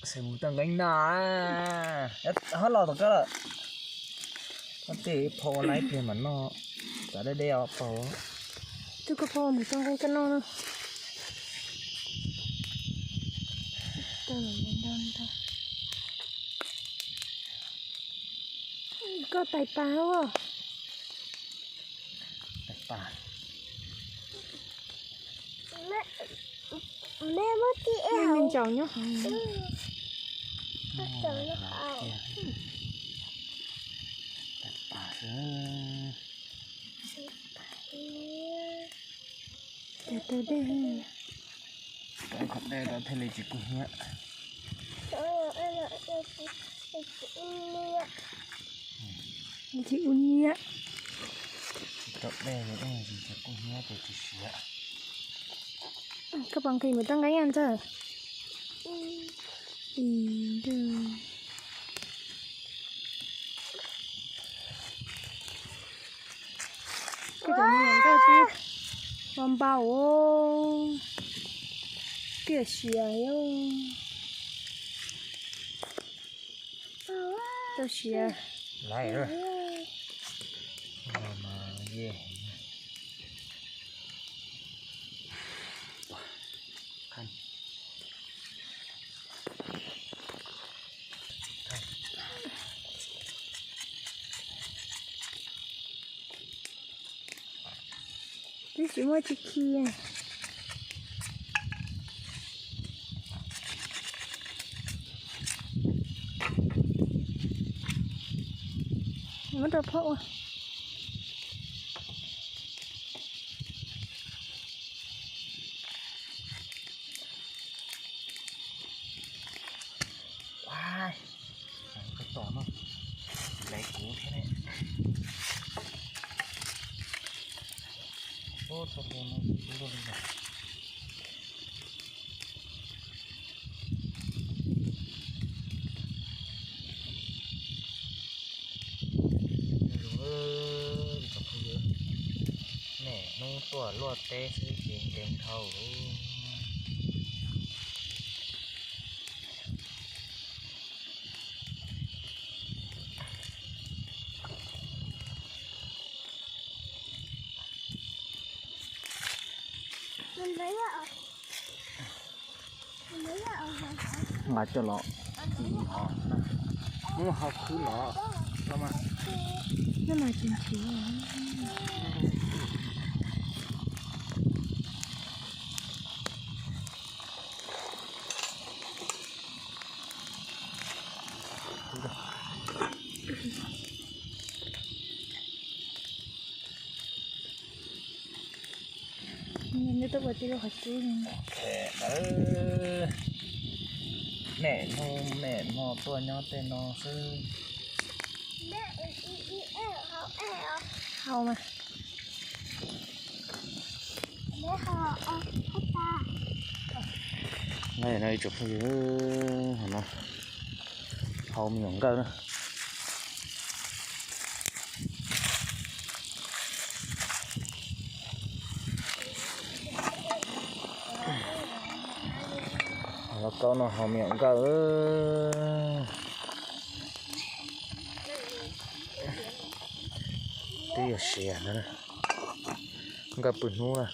Xav mus toj nqeeb no, ho los tom koj lawm. Koj tej phau ua laiv pliag mam noj, txav deb deb os pau. Twb koj phau mus toj nqeeb koj noj no. Koj tais pas os. Tais pas. Me ntsaum nyob hauv. Tais pas xwb. Cov taw dej, qhov dej rau thiaj li tsis kub hnyiab. Tsis ua nyiab. Tsis tau dej li, tsis kub hnyiab ces tsis siav. Koj puas nqhis mus toj nqeeb ntxawg? Koj cov me nyuam nkauj twb npau npau, tiam sis tau siav. Twb tsis muaj tsis khi. Muab rau phauj ua. Ua, tom no, laiv kuv thiab ne. Ub, txoj hlua no ib nroj li ntawd. Zoo, ib tsoom phooj ywg, niaj hnub tuaj luaj teb xwb ces nkees dhau lawm. Nqa coj los, muab hau khwb los, los mas. Niaj hnub tuaj ua teb lub qhov cub. Niaj hnub niaj hmo tuaj nyob tej no xwb. Hau mas. No ib tsoom phooj ywg, no hau me nyuam nkawj na. Lauj kaub no hau me nyuam nkawj. Twb yog siav ntag, nkawj pw hnub na.